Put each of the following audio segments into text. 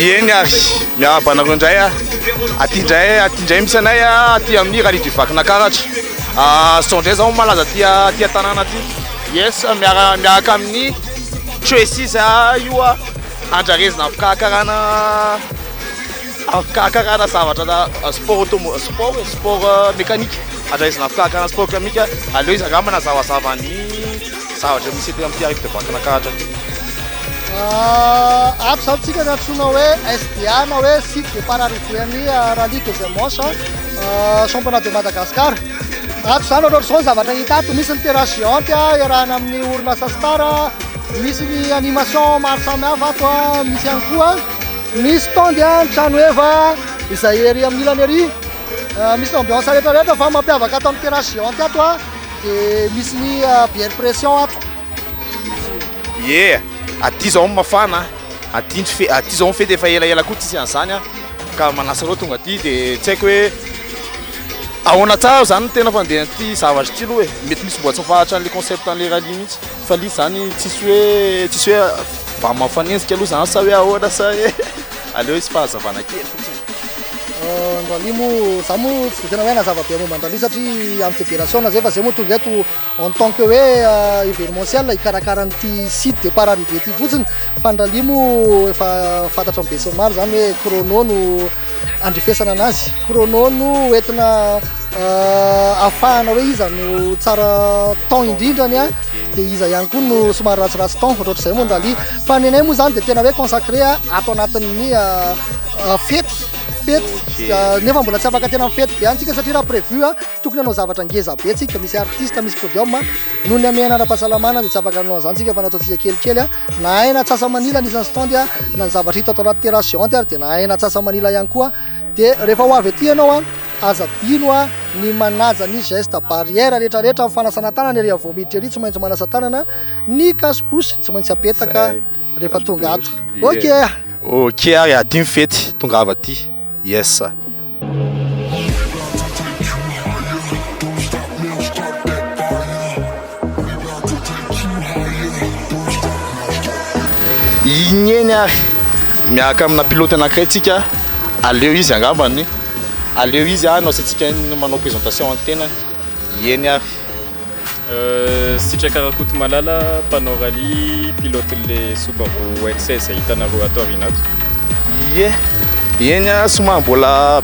Eny ary, miarahaba anareo indray ah. Aty indray, aty indray misy anay ah, aty amin'ny Rallye du Vakinankaratra. Ah, sao indray zao malaza aty aty an-tanàna aty. Yes, miara miaraka amin'ny Tracy's ah, io ah, andrarezina amin'ny fikarakarana amin'ny fikarakarana zavatra sport auto sport sport mécanique. Andrarezina amin'ny fikarakarana sport mécanique. Aleo izy angamba nazavazava ny zavatra misy ety amin'ity Rallye du Vakinankaratra ity. Ato izany tsika ny antsoina hoe SDA na hoe site départ arrivée an'ny rallye deuxième manche championnat de Madagascar. Ato izany ohatrohatr'izao ny zavatra hita ato, misy ny terrasse géante iarahana amin'ny orinasa Star, misy ny animation maro samihafa ato, misy ihany koa ny stand ny trano heva izay ery amin'ny ilany ery, misy ny ambiance rehetrarehetra fa mampiavaka ato amin'ny terrasse géante ato dia misy ny bière pression ato. Ie, aty zao mafana, aty ny fe, aty zao ny fety efa elaela koa tsisy an'izany an, ka manasa anareo tonga aty de tsy haiko hoe ahoana tsara zany ny tena fandehan'ity zavatra ity aloha e, mety misy mbola tsy mahafaritra an'le concept an'le rallye mihitsy fa le izy zany tsisy hoe tsisy hoe mba mafanenjika aloha zany sa hoe ahoana sa hoe aleo hisy fahazavana kely fotsiny. Ny rallye moa, za moa tsy de tena hoe hanazava be momba ny rallye satria amin'ny federasiona zay fa zay moa tonga eto En tant que hoe événementiel hikarakara an'ity site départ arrivée ity fotsiny fa ny rallye moa efa fantatra amin'ny besinimaro zany hoe chrono no andrefesana anazy, chrono no entina ahafahana hoe iza no tsara temps indrindrany a dia iza ihany koa no somary ratsiratsy temps ohatrohatr'izay moa ny rallye fa ny anay moa zany dia tena hoe consacré ato anatin'ny fety fety nefa mbola tsy afaka tena mifety be any tsika satria raha prévu Tokony hanao zavatra ngeza be tsika, misy artiste, misy podium, noho ny hamehana ara-pahasalamana dia tsy afaka hanao an'izany tsika fa nataontsika kelikely, na aina atsasa-manila ny isan'ny stand, na ny zavatra hita ato anaty terrasse géante ary dia na aina atsasa-manila ihany koa, dia rehefa ho avy aty ianao aza adino ny manaja ny geste barrière rehetra rehetra amin'ny fanasana tanana ery vao miditra ery tsy maintsy manasa tanana, ny cache bouche tsy maintsy apetaka rehefa tonga ato. Ok. Ok ary aty ny fety, tongava aty. Yes. Iny eny ary miaraka amina pilote anankiray tsika, aleo izy angambany, aleo izy no asaintsika manao présentation an'ny tenany, eny ary. Sitraka Rakotomalala, mpanao rallye, pilote-n'le Subaru N16 izay hitanareo ato aoriana ato. Ie, eny a, somary mbola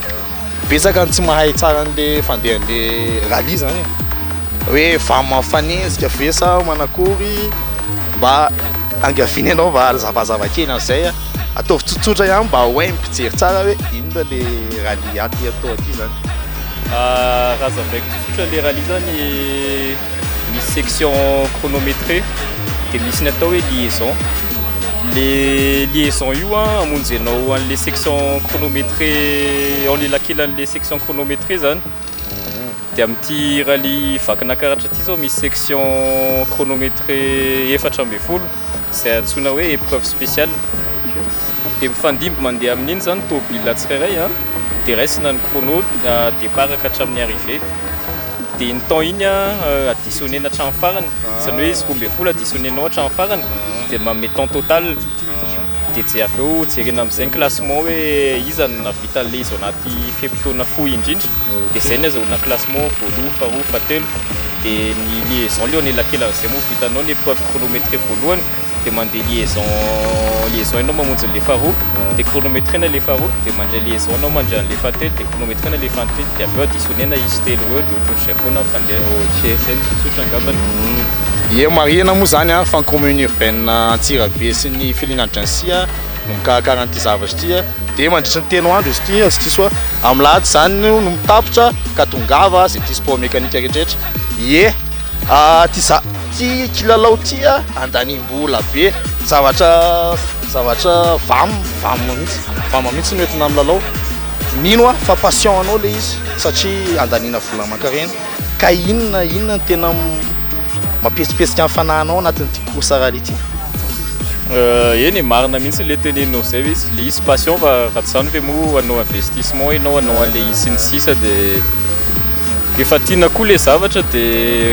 betsaka ny tsy mahay tsara an'le fandehan'le rallye zany e. Hoe va mafanenjika ve sa manakory, mba angaviana ianao mba hazavazava kely an'izay a. Ataovy tsotsotra ihany mba ho hain'ny mpijery tsara hoe inona le rallye aty atao aty zany. Raha hazavaiko tsotra le rallye zany misy section chronométrée dia misy ny atao hoe liaison. Le liaison io an hamonjenao an'le section chronométrée ao anelakelan'le section chronométrée zany. Dia amin'ity rallye Vakinakaratra ity zao misy section chronométrée 14 izay antsoina hoe épreuve spéciale. Dia mifandimby mandeha amin'iny zany tômôbila tsirairay an, dia raisina ny chrono départ ka hatramin'ny arrivée. Dia iny temps iny an additionner-na hatramin'ny farany, izany hoe izy 12 additionner-nao hatramin'ny farany dia manome temps total. Dia je avy eo jerena amin'izay ny classement hoe iza no nahavita an'ilay izy ao anaty fe-potoana fohy indrindra. Dia izay no azahoana classement voalohany, faharoa, fahatelo. Dia ny liaison ilay eo anelakelan'izay moa vitanao ny épreuve chronométrée voalohany dia mandeha liaison liaison ianao mamonjy an'ilay faharoa dia chronométrena ilay faharoa dia mandray liaison ianao mandray an'ilay fahatelo dia chronométrena ilay fahatelo dia avy eo additionner-na izy telo ireo dia ohatrohatr'izay foana ny fandehany. Ok. Izay no tsotsotra angambany. Ie, marihina moa izany an, fa ny commune urbaine Antsirabe sy ny Felinà Drancy no mikarakara an'ity zavatra ity an, dia mandritra ny telo andro izy ity aza diso aho, amin'ny lahady izany no mitapitra ka tongava izay tia sport mécanique rehetrarehetra. Ie, ity za, ity kilalao ity an, andaniam-bola be, zavatra zavatra vam, vam mihitsy, vam mihitsy no entina milalao. Mino aho fa passion anao ilay izy satria andaniana vola aman-karena. Ka inona inona no tena mampihetsiketsika ny fanahinao anatin'ity course rallye ity? Eny e, marina mihitsy le teneninao zay hoe le izy passion fa raha tsy zany ve moa hanao investissement ianao hanao an'le izy sy ny sisa de efa tiana koa le zavatra de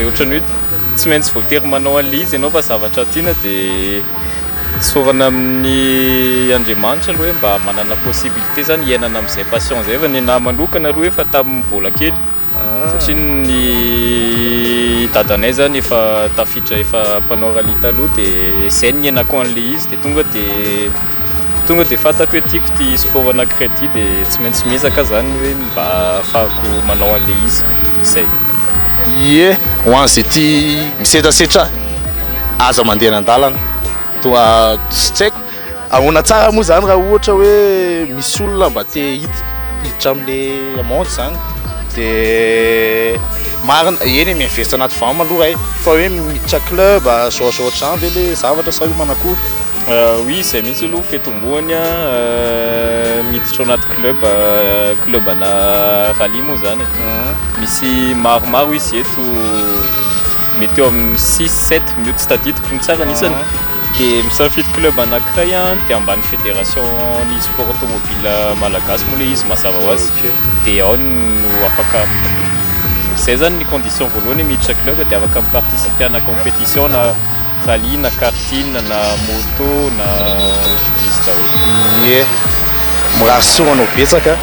ohatran'ny hoe tsy maintsy voatery manao an'le izy ianao fa zavatra tiana de. Sorana amin'ny Andriamanitra aloha hoe mba manana possibilité zany hiainana amin'izay passion zay, fa ny anahy manokana aloha efa tamin'ny mbola kely, satria ny dadanay zany efa tafiditra, efa mpanao rallye taloha, de zay no niainako an'le izy, de tonga de fantako hoe tiako ty sport anankiray ty, de tsy maintsy miezaka zany hoe mba ahafahako manao an'le izy zay. Ie, ho an'izay ty misetrasetra, aza mandeha an-dalana toa tsy haiko ahoana tsara moa zany. Raha ohatra hoe misy olona mba te hiditra am'le monde zany, de marina eny, miinvestir anaty vam aloha ray, fa hoe miditra club zao zao ohatr'izany ve le zavatra sa io manakory? Oui, zay mihitsy aloha fitomboany a, miditra ao anaty club ana rallye moa zany e. Misy maromaro izy eto, mety eo amin'ny six, sept minutes, tsy tadidiko ny tsara anisany, de misafidy club anankiray a, de ambany fédération ny sport automobile malagasy moa le izy, mazava ho azy, de ao no afaka zay zany ny condition voalohany miditra club, de afaka miparticiper ana compétition, na rallye, na karting, na moto, na izy daholo. Ie, mirary soa anao betsaka,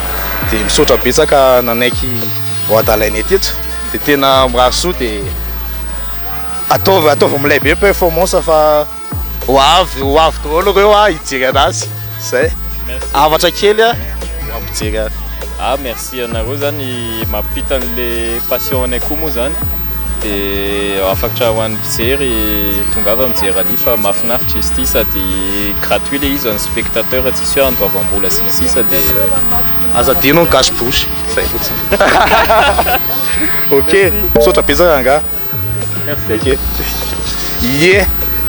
de misaotra betsaka nanaiky ho adalainay teto, de tena mirary soa, de ataovy ataovy milay be performance, fa ho avy daholo reo a hijery anazy zay. Merci. Avatra kely a ho ampijery azy. Ah, merci anareo zany mampita an'le passion anay koa moa zany, de afatra ho an'ny mpijery, tongava mijery rallye fa mahafinaritra izy ity, sady gratuit le izy ho an'ny spectateur, tsisy hoe andoavam-bola sy ny sisa, de Aza adino ny cache bouche zay fotsiny. Ok, misaotra betsaka anga. Merci. Ok, ie,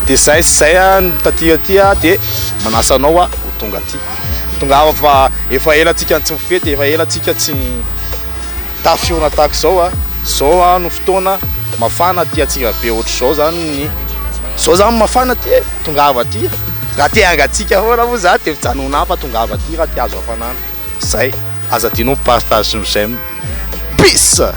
de zay sy zay a ny taty aty a, de manasa anao a ho tonga aty, tonga ava, fa efa ela tsika tsy mifety, efa ela tsika tsy tafiona tahaka zao a. Zao a no fotoana mafana aty Antsirabe, ohatr'izao zany ny zao zany mafana aty e. Tongava aty raha te hangatsiaka foana moa zany, de mijanona fa tongava aty raha te azo hafanana zay. Aza adino partage sy j'aime. Peace.